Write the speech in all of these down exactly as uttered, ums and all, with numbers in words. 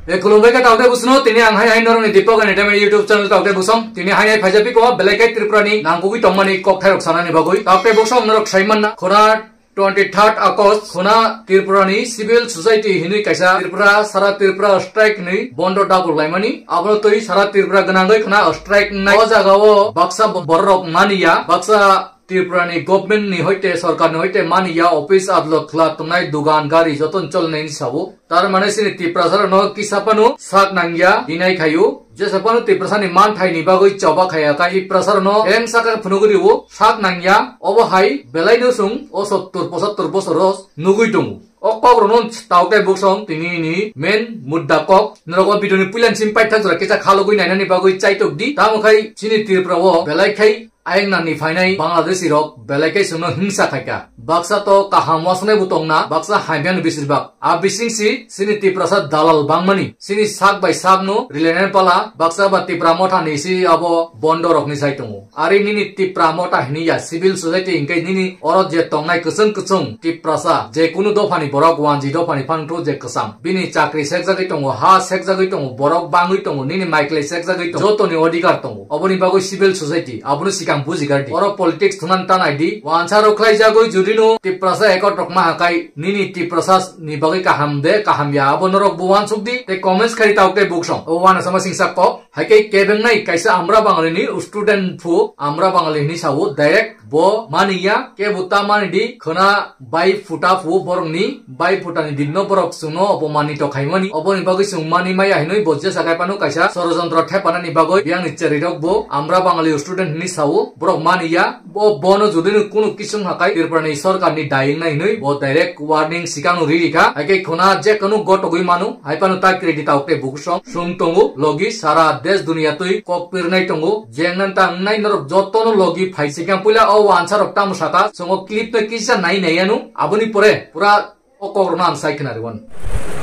E, khulumbai kha taote busno, tini ang hai hai norokni Deepak Entertainment YouTube channel taote busong. Tini hai hai phaijak piko, belai khe Tripura ni nangkukwi tongmani kokthairok sanani bagwi. Taote busong norok sai manna, khuna twenty third August, khuna Tripura ni civil society hinwi kaisa Tripura, sara Tripura strike hinwi bondo dagor laimani. Abono twi sara Tripura gwnangwi khuna strike nai. O jagao baksa bo-, bororok maniya, baksa Tripura ni government ni hoite, sorkar ni hoite maniya, office adlot khwla tongnai, dugan, gari joto ni cholnaini sabo. Tar mane chini Tiprasa rokno kisa phano sak nangya, dinai khayu. Jesa phano Tiprasa ni manthai ni bagwi choba khaya kha, Tiprasa rokno eng saka phunugwi rwo, sak nangya. Obo hai belai no chwng o sottor pochattor bosor o nugwi tongo. O kok rokno taote busong tini ni main mudda kok. Norok o video ni puila ni simi paithak jora kisa khalogwi nainani bagwi chaitok di. Tamo khai chini Tripura o belai khai ayang nani phainai Bangladeshi rok belai khe chwngno hingsa khaikha. Baksa to kaham wasanai bo tongna, baksa hamya no besir bak. A bising si chini Tiprasa dalal bangmani. Chini sak bai sak no rilainai pala, baksa ba Tipra Motha ni si abo bondo rok ni sai tongo. Ari nini Tipra Motha hini ya civil society hingke nini oro je tongnai kwchwng kwchwng Tiprasa, je kunu dopha ni borok wanji dopha ni phang tho je kwcham. Bini chakri sekjagwi tongo, ha sekjagwi tongo, borok bangwi tongo, nini maiklai sekjagwi tongo, joto ni odhikar tongo. Oboni bagwi civil society, abono sikang bujigar di. Oro politics thunan tanai di. Wansa rok khlai jagwi judino Tiprasa ekot rok ma hakai, nini Tiprasa ni bagwi kaham de, kaham ya, abo norok bo wansuk di, tei comments khai taok tei buksong. O wana sama singsa kok, hai khe kebengnai kaisa Amra Bangali ni student phu, Amra Bangali ni sao, direct bo mani ya, ke bo ta mani di, khwna bai phuta phu borok ni, bai phuta ni din no borok chwng no opomani to khaimani, oboni bagwi chwng mani maya hinwi bo jesa khai phano kaisa sorojontro thepanani bagwi biyang ni cherwi rok bo Amra Bangali student hinwi sao, borok mani ya, bo, bono jodi no kunu kisung hakai Tripura ni sorkar ni daying nai hinwi bo direct warning sikang no riri kha, hai khe khwna je kunu gotogwi manu, hai phano ta kiri di taok tei bukusong. Chwng tongo logi sara desh duniya twi kok pirnai tongo, jengnan ta wngnai norok jotono logi phai sikang puila o wansa rok tamo saka chwng o clip no kisa nai nai ano, aboni pore pura o kok rokno ang sai khna rwon.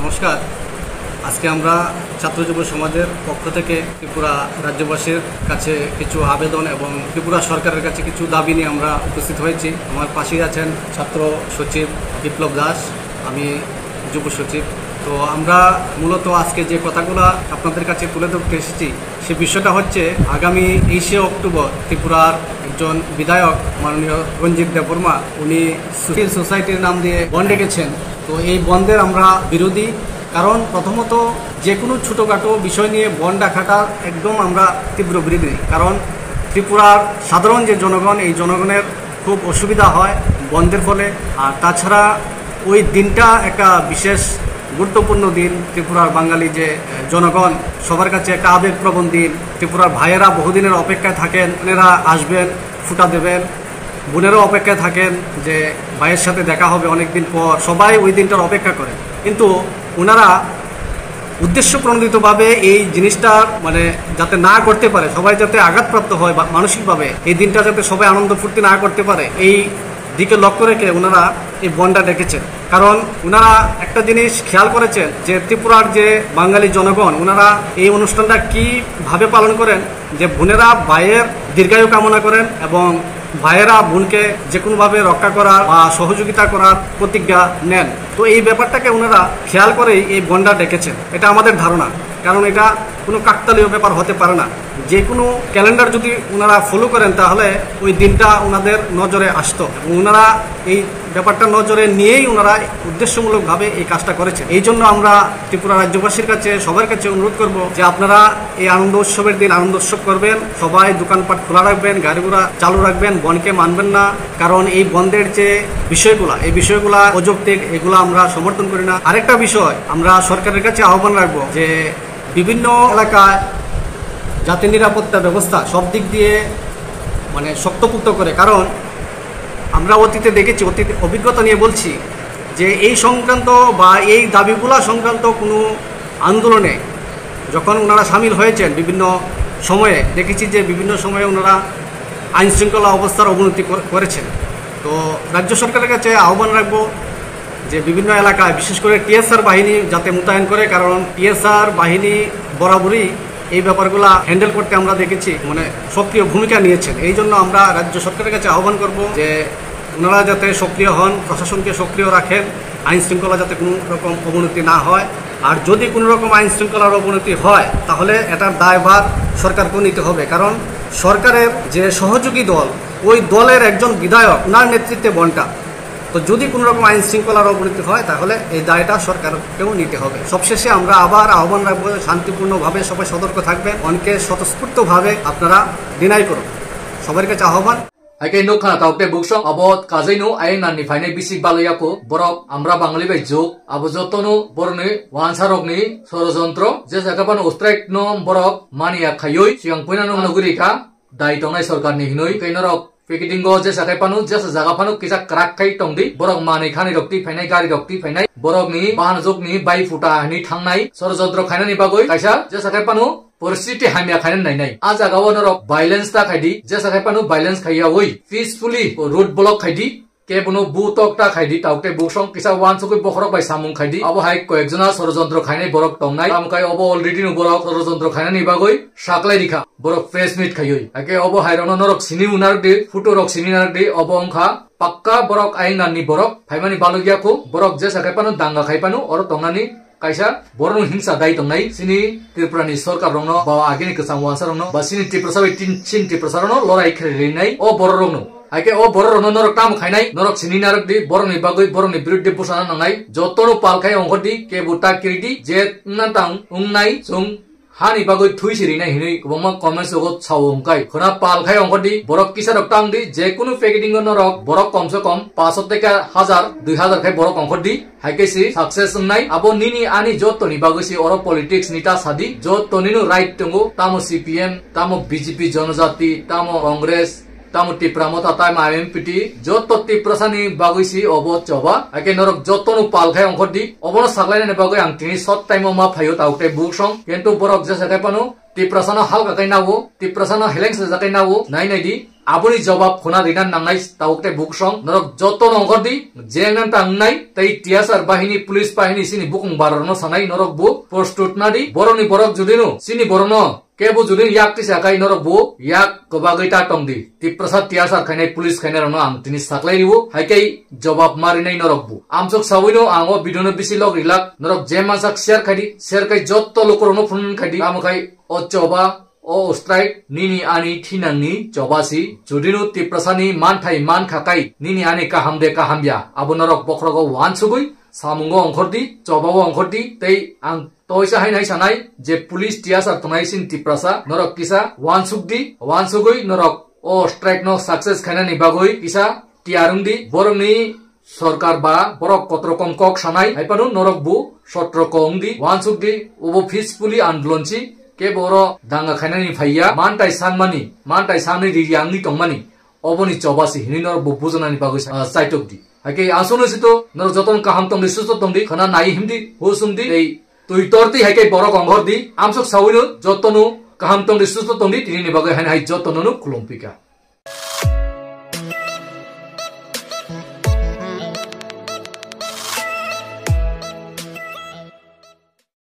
নমস্কার। আজকে আমরা ছাত্র যুব সমাজের পক্ষ থেকে ত্রিপুরা রাজ্যবাসীর কাছে কিছু আবেদন এবং ত্রিপুরা সরকারের কাছে কিছু দাবি নিয়ে আমরা উপস্থিত হয়েছি। আমার পাশেই আছেন ছাত্র সচিব বিপ্লব দাস, আমি যুব সচিব। তো আমরা মূলত আজকে যে কথাগুলো আপনাদের কাছে তুলে ধরতে এসেছি, সে বিষয়টা হচ্ছে আগামী তেইশে অক্টোবর ত্রিপুরার একজন বিধায়ক মাননীয় রঞ্জিত দেববর্মা, উনি সিভিল সোসাইটির নাম দিয়ে বন্ধ ডেকেছেন। তো এই বন্ধের আমরা বিরোধী, কারণ প্রথমত যে কোনো ছোটোখাটো বিষয় নিয়ে বন্ধ ডাকাটা একদম আমরা তীব্র বিরোধী। কারণ ত্রিপুরার সাধারণ যে জনগণ, এই জনগণের খুব অসুবিধা হয় বন্ধের ফলে। আর তাছাড়া ওই দিনটা একটা বিশেষ গুরুত্বপূর্ণ দিন। ত্রিপুরার বাঙালি যে, আহ, জনগণ, সবার কাছে একটা আবেগপ্রবণ দিন। ত্রিপুরার ভাইয়েরা বহুদিনের অপেক্ষায় থাকেন, বোনেরা আসবেন, ফুটা দেবেন, বোনেরাও অপেক্ষায় থাকেন যে ভাইয়ের সাথে দেখা হবে অনেকদিন পর। সবাই ওই দিনটার অপেক্ষা করেন, কিন্তু ওনারা উদ্দেশ্য প্রণোদিতভাবে এই জিনিসটা, মানে, যাতে না করতে পারে, সবাই যাতে আঘাতপ্রাপ্ত হয় বা মানসিকভাবে, এই দিনটা যাতে সবাই আনন্দ ফুর্তি না করতে পারে, এই দিকে লক্ষ্য রেখে ওনারা এই বনটা ডেকেছেন। কারণ ওনারা একটা জিনিস খেয়াল করেছেন যে ত্রিপুরার যে বাঙালি জনগণ, ওনারা এই অনুষ্ঠানটা কিভাবে পালন করেন, যে বোনেরা ভাইয়ের দীর্ঘায়ু কামনা করেন এবং ভাইয়েরা বোনকে যে কোনোভাবে রক্ষা করার বা সহযোগিতা করার প্রতিজ্ঞা নেন। তো এই ব্যাপারটাকে ওনারা খেয়াল করেই এই বনটা ডেকেছেন, এটা আমাদের ধারণা। কারণ এটা কোনো কাকতালীয় ব্যাপার হতে পারে না। যে কোনো ক্যালেন্ডার যদি ওনারা ফলো করেন, তাহলে ওই দিনটা ওনাদের নজরে আসতো এবং ওনারা এই ব্যাপারটা নজরে নিয়েই ওনারা উদ্দেশ্যমূলকভাবে এই কাজটা করেছেন। এই জন্য আমরা ত্রিপুরা রাজ্যবাসীর কাছে, সবার কাছে অনুরোধ করব যে আপনারা এই আনন্দ উৎসবের দিন আনন্দ উৎসব করবেন, সবাই দোকানপাট খোলা রাখবেন, গাড়ি ঘোড়া চালু রাখবেন, বনকে মানবেন না। কারণ এই বন্ধের যে বিষয়গুলা, এই বিষয়গুলা অযৌক্তিক, এগুলা আমরা সমর্থন করি না। আরেকটা বিষয়, আমরা সরকারের কাছে আহ্বান রাখবো যে বিভিন্ন এলাকায় জাতীয় নিরাপত্তা ব্যবস্থা সব দিক দিয়ে, মানে, শক্তপোক্ত করে। কারণ আমরা অতীতে দেখেছি, অতীত অভিজ্ঞতা নিয়ে বলছি যে এই সংক্রান্ত বা এই দাবিগুলা সংক্রান্ত কোনো আন্দোলনে যখন ওনারা সামিল হয়েছেন, বিভিন্ন সময়ে দেখেছি যে বিভিন্ন সময়ে ওনারা আইন শৃঙ্খলা অবস্থার অবনতি কর-, করেছেন। তো রাজ্য সরকারের কাছে আহ্বান রাখবো যে বিভিন্ন এলাকায়, বিশেষ করে টিএসআর বাহিনী যাতে মোতায়েন করে, কারণ টিএসআর বাহিনী বরাবরই এই ব্যাপারগুলা হ্যান্ডেল করতে আমরা দেখেছি, মানে, সক্রিয় ভূমিকা নিয়েছেন। এই জন্য আমরা রাজ্য সরকারের কাছে আহ্বান করব যে ওনারা যাতে সক্রিয় হন, প্রশাসনকে সক্রিয় রাখেন, আইন শৃঙ্খলা যাতে কোনো রকম অবনতি না হয়। আর যদি কোনো রকম আইন শৃঙ্খলার অবনতি হয়, তাহলে এটার দায়ভার সরকারকেও নিতে হবে, কারণ সরকারের যে সহযোগী দল, ওই দলের একজন বিধায়ক, ওনার নেতৃত্বে বনটা। তো যদি কোনো রকম আইন শৃঙ্খলার অবনতি হয়, তাহলে এই দায়টা সরকারকেও নিতে হবে। সবশেষে আমরা আবার আহ্বান রাখবো, শান্তিপূর্ণভাবে সবাই সতর্ক থাকবেন, অনেকে স্বতঃস্ফূর্তভাবে আপনারা ডিনাই করুন। সবার কাছে আহ্বান। Haikhe nukha taukte buksong abo kajaino ayang nani phainai bisik balai yako borok amra Bangali bai juk abo jotono borokni wansarokni sorojontro jesa khe phano strike no borok mani ya khaioi siyang puina nung nuguri kha dai tongnai sorkarni hinoi tei norok packeting o jesa khe phano jesa jaga phano kisa kwrak khai tongdi borok mani khani rok twi phainai gari rok twi phainai borokni bahanjokni bai phuta hinwi thangnai sorojontro khainani bagwi kaisa jesa khe phano Poristiti hamya khaina nainai. A jaga o norok violence ta khaidi, jesa khai phano violence khaiyawi peacefully road block khaidi, kebono butok ta khaidi, taukte buksong kisa wansugwi bokhorok bai samung khaidi. Abo hai koyekjona sorojontro khainai borok tongnai. Tamo khai obo already no borok sorojontro khainani bagwi saklai rikha. Borok press meet khaiwi. Haikhe obo hai rokno norok sini unardi, photo rok sini nardi, obo wngkha pakka borok ayang nani borok. Phaimani balukya kho, borok jesa khai phano danga khai phano oro tongnani kaisa borokno himsa dai tongnai, chini Tripurani sorkarrokno, ba agini kwchang wansarokno, ba chini Tiprasa bai tin, chini Tiprasarokno lorai khe rinai o bororokno. Haikhe o bororokno norok tamo khainai, norok sini narwk di, borokni bagwi, borokni biruddhe bwsana nangnai, jotono pal khai ongkhor di, kebo ta kiri di, je wngna tang wngnai, chwng hani bagwi thwi si rinai hinwi kwbangma comments rogo sao wngkai. Khwna pal khai ongkhor di, borok kisarok tang di, je kunu packeting o norok borok komse kom paanch sho teka hajar, dui hajar khai borok ongkhor di. Haikhe si success wngnai. Abo nini ani jottoni bagwi si oro politics ni ta sadi. Jottonino right tongo. Tamo C P M, tamo B J P Jonojati, tamo Congress, tamo Tipra Motha, tamo I M P T. Jotto Tiprasani bagwi si obo choba. Haikhe norok jottono pal khai ongkhor di. Obono saklainani bagwi ang tini short time o ma phaio taukte buksong. Kintu borok jesa khai phano Tiprasano halka khai nago. Tiprasano heleng sajak khai nago. Nai nai di. Aboni jobab khuna rina nangnai tabuk tei buksong. Norok joto no ongkhor di, jeng nan ta wngnai, tei T S R bahini, police bahini sini bukung bararno sanai norok bo prostut na di. Borokni borok judino, sini borokno kebo judino yak tisa kai norok bo yak kwbagwi ta tong di. Tiprasa T S R khainai, police khainai rokno ang tini saklai riwo, hai kai jobab ma rinai norok bo. Amsok sawino ang o video no bisi log rilak, norok je mansak share khai di, share kai jotto lukurokno phunun khai di, tamo khai o choba O strike nini ani thinangni chobasi, judino Tiprasani manthai mankha kai, nini ani kaham de kaham ya, abo norok bokhorogo wansugwi samungo ongkhor di, chobao ongkhor di, tei ang toisa hai nai sanai je police T S R tongnai sin Tiprasa, norok kisa wansuk di, wansugwi norok o strike no success khainani bagwi kisa tiyar wng di, borokni Sorkar ba borok kotrokom kok sanai, hai phano norok bo sotroko wng di, wansuk di, obo peacefully andolon si, kebo oro danga khainani phai ya, mantai sangmani, mantai sangni ri yangni tongmani, oboni choba si hinwi norok bo bujanani bagwi sa-, ah, chaitok di. Hai khe aswkno sito, norok jotono kaham tong di, susto tong di, khwna nai him di, husum di, tei twi tor twi hai khe borok ongkhor di, amsok sawino jotono kaham tong di, susto tong di, tinini bagwi haino hai jotono no khulum phi kha.